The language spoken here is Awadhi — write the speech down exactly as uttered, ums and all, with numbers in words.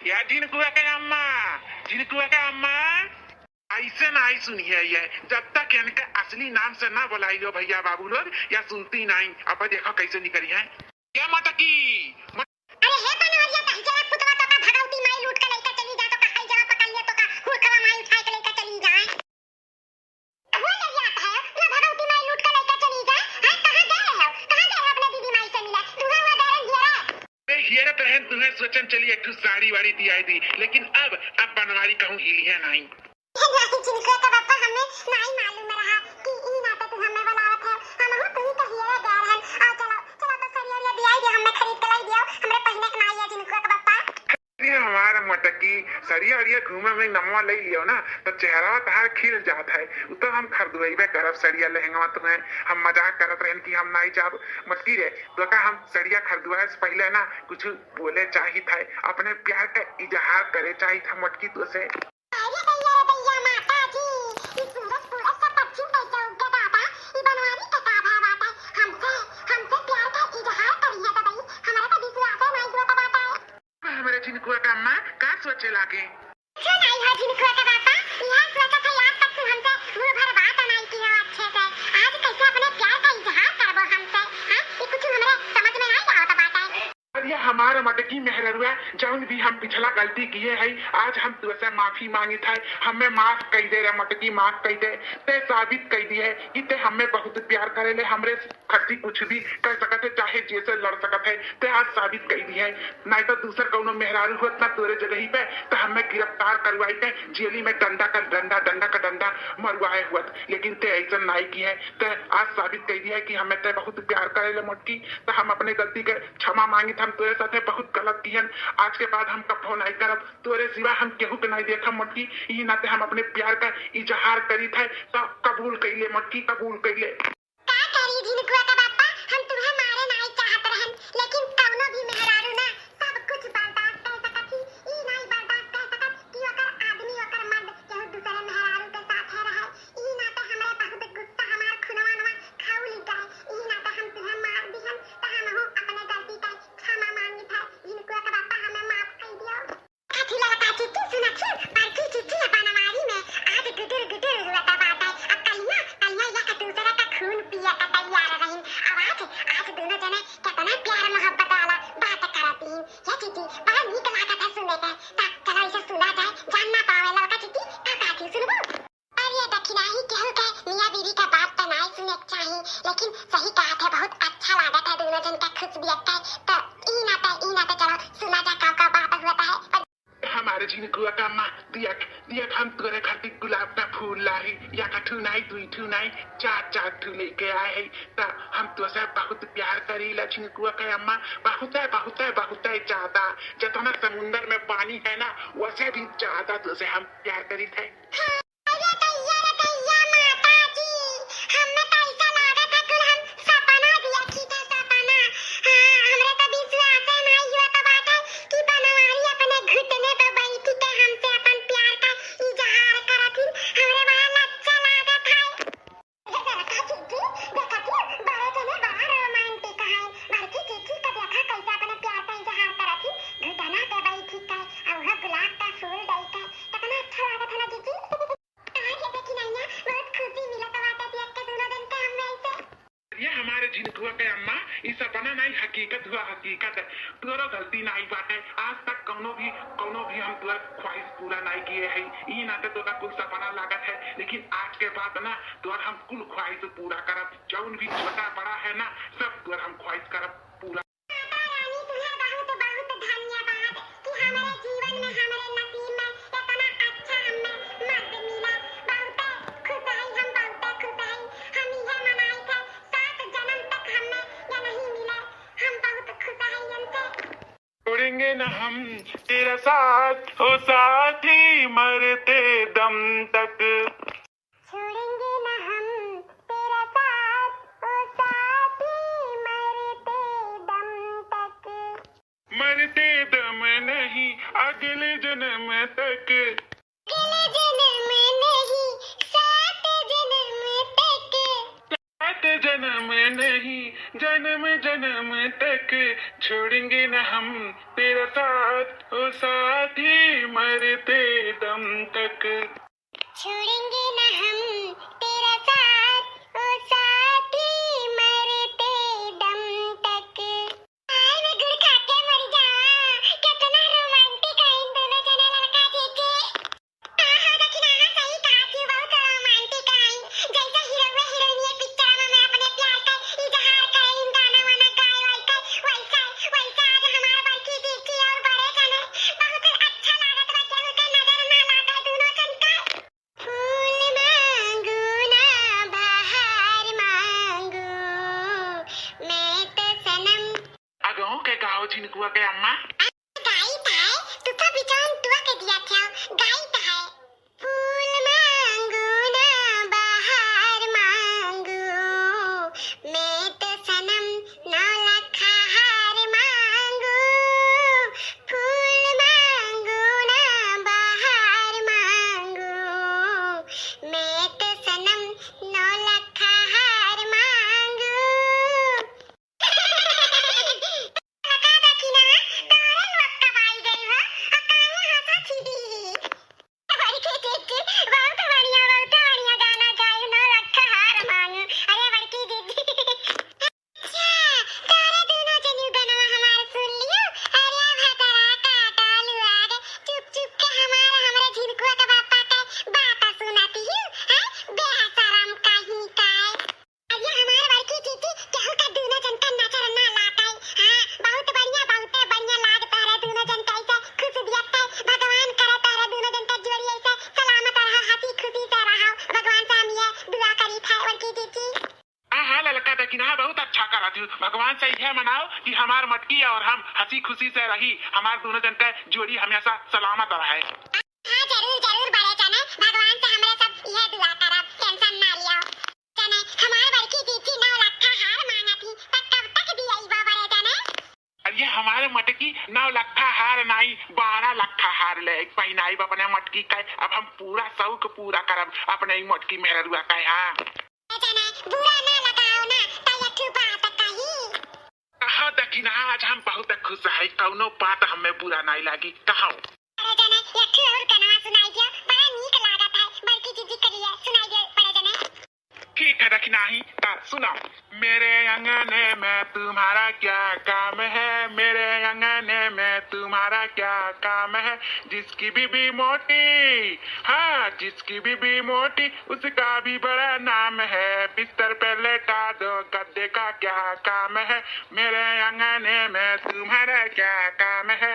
या झिनकुआ के अम्मा, झिनकुआ के अम्मा, ऐसे नाहीं सुनिहैं ये, जब तक इनके असली नाम से ना बुलाइयो भइया बाबू लोग, या सुनती नाहीं। अब देखो कैसे निकरिहैं। या मटकी, मट- अरे हे बनवरिया, कहीं जरा पुतवा तो का भगवती माई लूट के लइका चली जाए, तो का हई जरा पकड़ लिया, तो का हुरकवा माई उठाए के लइका चली जाए। हो लरियात है, ना भगवती माई लूट के लइका चली जाए। हैं, कहाँ गए हो? कहाँ गए हो अपने दीदी माई से मिले? धुआं हुआ गैरन हियरा। ए, हियरा तो है, तुहें सोचन चली एक ठो साड़ी वाड़ी दियाई दी, लेकिन अब, अब बनवारी कहूँ हिलिहैं नाहीं। हे नाहीं झिनकुआ के बापा, हमें नाहीं मालूम रहा कि ई नाते तू हमें बुलावत है। हमहू तुही का हियरा गैर हन। आ चलो, चलो तो सरिया उरिया दियाई दे, हमें खरीद के लाई दियो, हमरे पहिने के नाहीं है झिनकुआ के बापा। अरे हमार मटकी, सरिया उरिया घूमे में नमवा ले लियो ना, तो चेहरा तहार खिल जात है। उ तो हम खरीदवेबे करब सरिया लहंगवा तुम्हें। हम मजाक करत रहन कि हम नाहीं जाब। मटकी रे, तो का हम सरिया खरीदवाए से पहिले ना कुछ बोले चाहित है, अपने प्यार का इजहार करे चाहित है मटकी तो से। अरे दैया रे दैया, माता जी, ई सूरज पूरब से पश्चिम कैसे उग गया दादा? ई बनवारी के का भय बाटे? हमसे, हमसे प्यार का इजहार करिहैं तो दई, हमरा तो विश्वासे नाहीं होत बाटे। अब हमरे झिनकुआ का अम्मा का सोचे लागे? कुछ नाहीं है झिनकुआ के बापा, यह सोचत है आज तक तू हमसे मुंह भर बात नाहीं की हो अच्छे से। आज कैसे अपने प्यार का इजहार करबो हमसे, हाँ? ये कुछ हमरे समझ में नाहीं आवत बाटे। अरे हमार मटकी मेहररुआ, जौन भी हम पिछला गलती किहे हई, आज हम तुहसे माफी मांगित है, हमें माफ कई दे रे मटकी, माफ कई दे। ते साबित कई दिहे कि ते हमें बहुत प्यार करे ले, हमरे खातिर कुछ भी कर सकत है, चाहे जे से लड़ सकत है, ते आज साबित कई दिहे। नाहीं तो दूसर कौनो मेहरारू होत ना तोरे जगही पे, तो हमें गिरफ्तार करवाई के जेली में डंडा का डंडा, डंडा का डंडा मरवाए हुअत, लेकिन ते ऐसन नाहीं किहे। ते आज साबित कई दिहे कि हमें ते बहुत प्यार करे ले मोटकी, तो हम अपने गलती के क्षमा मांगित, हम तोरे साथे बहुत गलत किहन। आज के बाद हम कभो नाहीं करब, तोरे सिवा हम केहू के नाहीं देखब मोटकी। ई नाते हम अपने प्यार का इजहार करित है, तो कबूल कइले मोटकी, कबूल कइले। का करी झिनकुआ का बापा, हम तुहे मारे नाहीं चाहत रहन, लेकिन कौनो भी मेहरारू ना सब कुछ बर्दाश्त कर सकत ही। ई नाहीं बर्दाश्त कर सकत कि ओकर आदमी, ओकर मर्द केहू दूसरे मेहरारू के साथे रहे। ई नाते हमरे बहुत गुस्सा, हमार खुनवा नवा खौल गए। ई नाते हम तुहे मार दिहन, त हमहू अपने गलती के क्षमा मांगित है। झिनकुआ का बापा हमें माफ कर दियो। काकी ललका चीची सुनत ही, बड़की चीची बनवारी में आज गुडुर गुडुर हुआ बाटे। अब कलिया, कलिया एक दूसरे का खून पिए का तैयार रही। अब आज, आज दोनों जने कितना प्यार मोहब्बत वाला बात करत ही। ये चीची बड़ा नीक लागत है सुने के। ता चलो इसे सुना जाए, जान ना पावे ललका चीची, का काकी सुनबू? अरे दखिनाही केहू के मियाँ बीवी का बात त नाय सुने के चाही, लेकिन सही कहत है, बहुत अच्छा लागत है दोनों जन का खुश बियत है। त ई नाते, ई नाते चलो सुना जा का का बात हुआ है। हमारे झिनकुआ का माँ, दियक, दियक हम तोरे खातिर गुलाब का फूल लाई, या का ठू नाई, दुई ठू नाई, चार, चार ठू लेके आए है। त हम तोसे बहुत प्यार करीला झिनकुआ का अम्मा, बहुत है, बहुत है, बहुत है ज्यादा। जितना समुंदर में पानी है ना, वैसे भी ज्यादा तोसे हम प्यार करीत है। अरे दैया रे दैया माता जी, हमें तो ऐसा लागत है कि हम सपना देखी थे, सपना। हाँ, हमरे तो विश्वास है नहीं हुआ तो बात है कि बनवारी अपने घुटने पे बैठी के हमसे अपन प्यार का इजहार करत ही। हमरे बड़ा लज्जा लागत है। हे देखा चीची, देखा थी, बड़े जने बड़ा रोमांटिक है। बड़की चीची का देखा कैसे अपने प्यार का इजहार करत ही, घुटना पे बैठी के, और वो गुलाब का फूल दे के, कितना अच्छा लागत है ना चीची। आज ये देखी नैया, बहुत खुशी मिलत बाटे देख के दोनों जन के हमें ऐसे। ये हमारे झिनकुआ के अम्मा, ई सपना नाई, हकीकत हुआ हकीकत। तोरो गलती नाई बाटे, आज तक कौनो भी, कौनो भी हम तोर ख्वाहिश पूरा नाई किए है। ई नाते तोरा कुल सपना लागत है, लेकिन आज के बाद ना तोर हम कुल ख्वाहिश पूरा करब। जौन भी छोटा बड़ा है ना, सब तोर हम ख्वाहिश करब पूरा। माता रानी, तुहे बहुत, बहुत धन्यवाद कि हमरे जीवन में, हमरे नसीब में इतना अच्छा हमें मर्द मिला। बहुत खुश है हम, बहुत खुश है। हम इहे मनाई थे, सात जन्म तक हमें ये नहीं मिले। हम बहुत खुश है इनसे। छोड़ेंगे ना हम तेरा साथ, ओ साथी, मरते दम तक। छोड़ेंगे ना हम तेरा साथ, ओ साथी, मरते दम तक। मरते दम नहीं, अगले जन्म तक। अगले जन्म नहीं, सात जन्म तक। सात जन्म नहीं, जन्म जन्म तक छोड़ेंगे न हम तेरा साथ, ओ साथी, मरते दम तक। छोड़ेंगे न हम तेरा साथ, ओ साथी, मरते दम तक। आय, मैं गुड़ खा के मर जावा। कितना रोमांटिक है इन दोनों जने, ललका जीजी। हाँ, हाँ, दखिनहा, सही कहा थी, बहुत रोमांटिक आई। जैसे हीरोवे हीरोइनिये पिक्चर में अपने प्यार का इजहार करे, इन गाना वाना गाए, वैसे, वैसे, वैसे आज हमार बड़की जीजी और बड़े जने बहुत अच्छा लागत बा, केहू के नजर ना लागे दोनों जन का। फूल मांगू ना बहार मांगू, मैं तो सनम। अगहू के गाओ झिनकुआ के अम्मा। गाइत है, तू तो बिचान तुआ के दिया था, गाइत है। फूल मांगू ना बहार मांगू, मैं तो सनम नौ लखा हार मांगू। फूल मांगू ना बहार मांगू, मैं तो सनम नौ लखा हार मांगू। ललका दखिनहा, तोहरे लोग कब आई गई हो? आ काहे हंसत ही? बड़की जीजी, बहुत बढ़िया, बहुत बढ़िया गाना गाई, नौ लखा हार मांगू। अरे बड़की जीजी। अच्छा, तोहरे दोनों जनी गनवा हमार सुन लियो। अरे भतरा काटा लुआ रे, चुप चुप के हमार, हमरे झिनकुआ के बापा के बात सुनाती हूँ, हैं? बेशरम कहीं का। अरे हमार बड़की जीजी, केहू का दूनो जन का नजर ना लागे। हाँ, बहुत बढ़िया, बहुते बढ़िया लाग तोहरे दूनो जन का ऐसे खुशबियत है। भगवान करे तोहरे दूनो जन का जोड़ी ऐसे सलामत रहा, हंसी खुशी से रहो। भगवान से हम ये दुआ करी थे बड़की जीजी। हाँ, हाँ, ललका दखिनहा, बहुत अच्छा करा तू। भगवान से यह मनाओ कि हमार मटकी और हम हंसी खुशी से रही, हमार दूनो जन का जोड़ी हमेशा सलामत रहे। हाँ, जरूर, जरूर बड़े जने, भगवान से हमरे सब यह दुआ करब, tension ना लियो। जने, हमार बड़की जीजी नौ लखा हार मांगत ही, त कब तक दियइबा बड़े जने? अरे हमार मटकी नौ लखा हार नाई, बारह लखा हार ले पहिनाइब अपने मटकी का। अब हम पूरा शौक पूरा करब अपने ई मटकी मेहररुआ का। हाँ। बड़े जने, बुरा ना लगाओ ना, त एक ठो बात कही। कहो दखिनहा, आज हम बहुत खुश है, कौनो बात हमें बुरा नाई लागी। कहो। अरे जने, एक ठो और गनवा सुनाई दियो, बड़ा नीक लागत है, बड़की जीजी के लिए सुनाई दियो, बड़े जने। ठीक है दखिनही, ता सुनाओ। मेरे अंगने में तुम्हारा क्या काम है, मेरे अंगने में तुम्हारा क्या काम है, जिसकी बीबी मोटी, हाँ, जिसकी बीबी मोटी, उसका भी बड़ा नाम है, बिस्तर पे लेटा दो गद्दे का क्या काम है, मेरे अंगने में तुम्हारा क्या काम है।